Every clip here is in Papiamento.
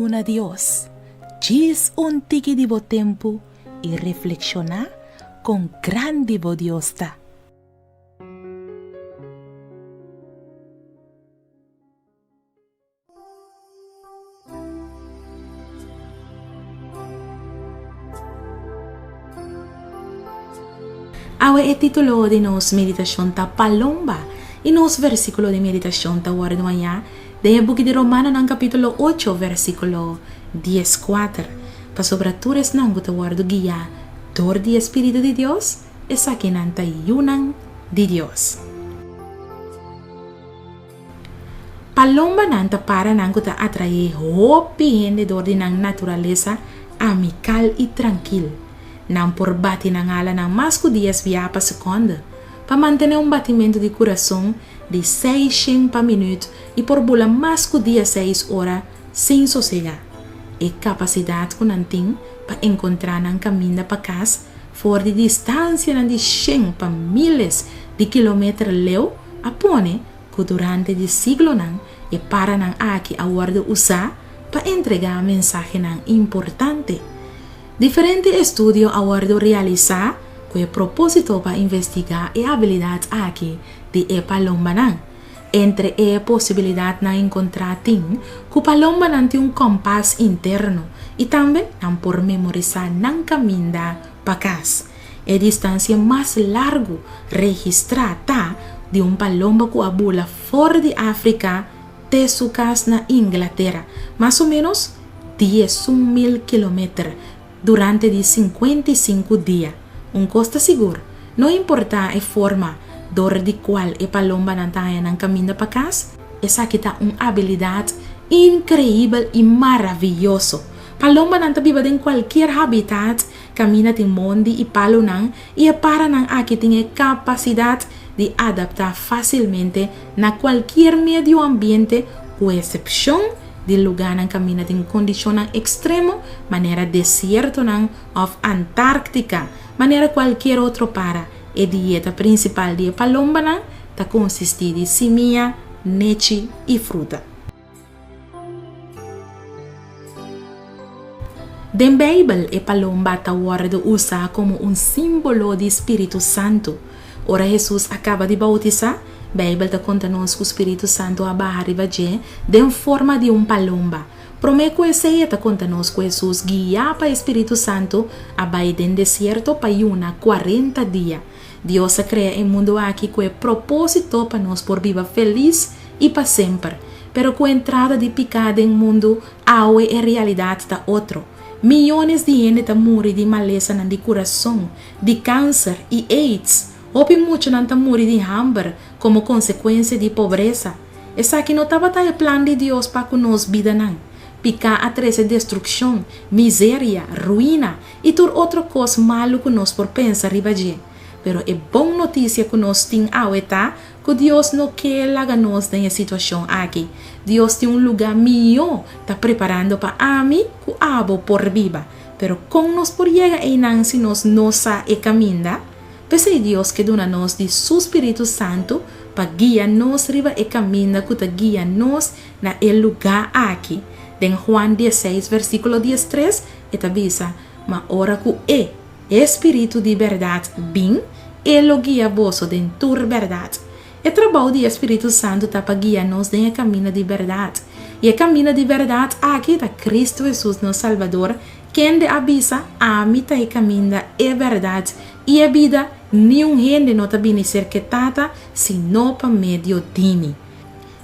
Duna Dios djis un tiki di bo tempu i reflekshoná kon grandi bo Dios ta. Awe e título di nos meditashon ta Palomba i nos versíkulo di meditashon ta wòrdu hañá den e buki di Romanonan kapítulo ocho versíkulo dieskuater, Pasobra tur esnan ku ta wòrdu guiá dor di e spiritu di Dios, esakinan ta yunan di Dios. Palombanan ta paranan ku ta atraé hopi hende dor di nan naturalesa amikal i trankil. Nan por bati nan alanan mas ku dies bia pa sekònde pa mantené un batimentu di kurason di seishen pa minüt i por bula mas ku dieseis ora sin sosegá. E kapasidat ku nan tin pa enkontrá nan kaminda pa kas for di distansianan di shen pa míles di kilometer leu a pone ku durante di siglonan e paranan aki a wòrdu usá pa entregá mensahenan importante. Diferente estudio a wòrdu realisá ku e propósito pa investigá e abilidat aki di e palombanan. Entre e posibilidatnan enkontrá tin ku palombanan tin un kòmpas interno i tambe nan por memorisá nan kaminda pa kas. E distansia mas largu registrá ta di un palomba ku a bula for di Afrika te su kas na Inglatera, mas o ménos 11,000 kilometer, durante di 55 dia. Un kos ta sigur, no importá e forma dor di kual e palombanan ta haña nan kaminda pa kas, esaki ta un abilidat inkreibel i maravioso. Palombanan ta biba den kualkier habitat Kaminda tin mondi i palunan i e paranan aki tin e kapasidat di adaptá fásilmente na kualkier medio ambiente ku esepshon di lugánan kaminda tin kondishonnan ekstremo manera desiertonan òf Antárktika. Manera kualkier otro para, e dieta prinsipal di e palombanan ta konsistí di simia, nechi i fruta. Den Beibel e palomba ta wòrdu usá komo un símbolo di spiritu santu. Ora Hesus a kaba di boutisá, Beibel ta konta nos ku spiritu santu a baha riba dje den forma di un palomba. Promé ku esei e ta konta nos ku Hesus, guiá pa e spiritu santu, a bai den desierto pa yuna kuarenta dia. Dios a krea e mundu aki ku e propósito pa nos por biba felis i pa semper. Pero ku entrada di piká den mundu, awe e realidat ta otro. Miyones di hende ta muri di malesanan di kurason, di kanser i aids. Hopi muchanan ta muri di hamber komo konsekuensia di pobresa. Esaki no tabata e plan di Dios pa ku nos bidanan. Piká a trese destrukshon, miseria, ruina i tur otro kos malu ku nos por pensa riba dje. Pero e bon notisia ku nos tin awe ta ku Dios no ke laga nos den e situashon aki. Dios tin un lugá mihó ta preparando pa ami ku abo por biba. Pero kon nos por yega einan si nos no sa e kaminda? P'esei Dios ke duna nos di su spiritu santu pa guia nos riba e kaminda ku ta guia nos na e lugá aki. Den Juan diesseis versíkulo diestres e ta bisa, Ma ora ku e, e spiritu di bèrdat, bin, e lo guia boso den tur bèrdat. E trabou di e spiritu santu ta pa guia nos den e kaminda di bèrdat. I e kaminda di bèrdat aki ta Kristu Hesus nos Salbador, kende a bisa, Ami ta e kaminda, e bèrdat i e bida, niun hende no ta bini serka e Tata si no pa medio di mi.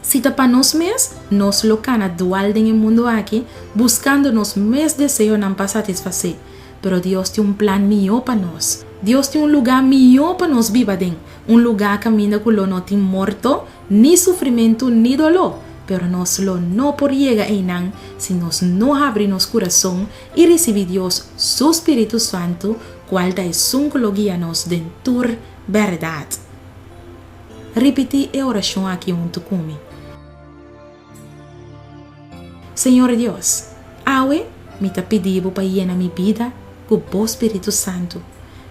Si ta pa nos mes, nos lo kana dual den e mundu aki, buskando nos mes deseonan pa satisfasé. Pero Dios tin un plan mihó pa nos. Dios tin un lugá mihó pa nos biba den, un lugá kaminda ku lo no tin morto, ni sufrimentu ni doló. Pero nos lo no por yega einan si nos no habri nos kurason i risibí Dios su spiritu santu, kual ta esun ku lo guia nos den tur bèrdat. Ripití e orashon aki huntu ku mi. Señor Dios, awe mi ta pidi Bo pa yena mi bida ku Bo Spiritu Santu,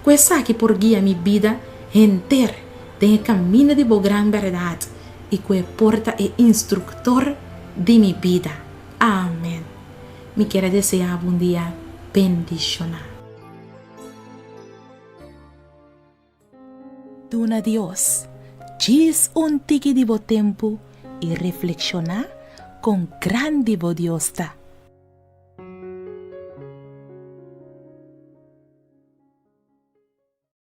ku esaki por guia mi bida henter den e kaminda di Bo gran bèrdat i ku e por ta e instruktor di mi bida. Amen. Mi kier a deseá bo un dia bendishoná. Duna Dios djis un tiki di bo tempu i reflekshoná kon grandi bo Dios ta.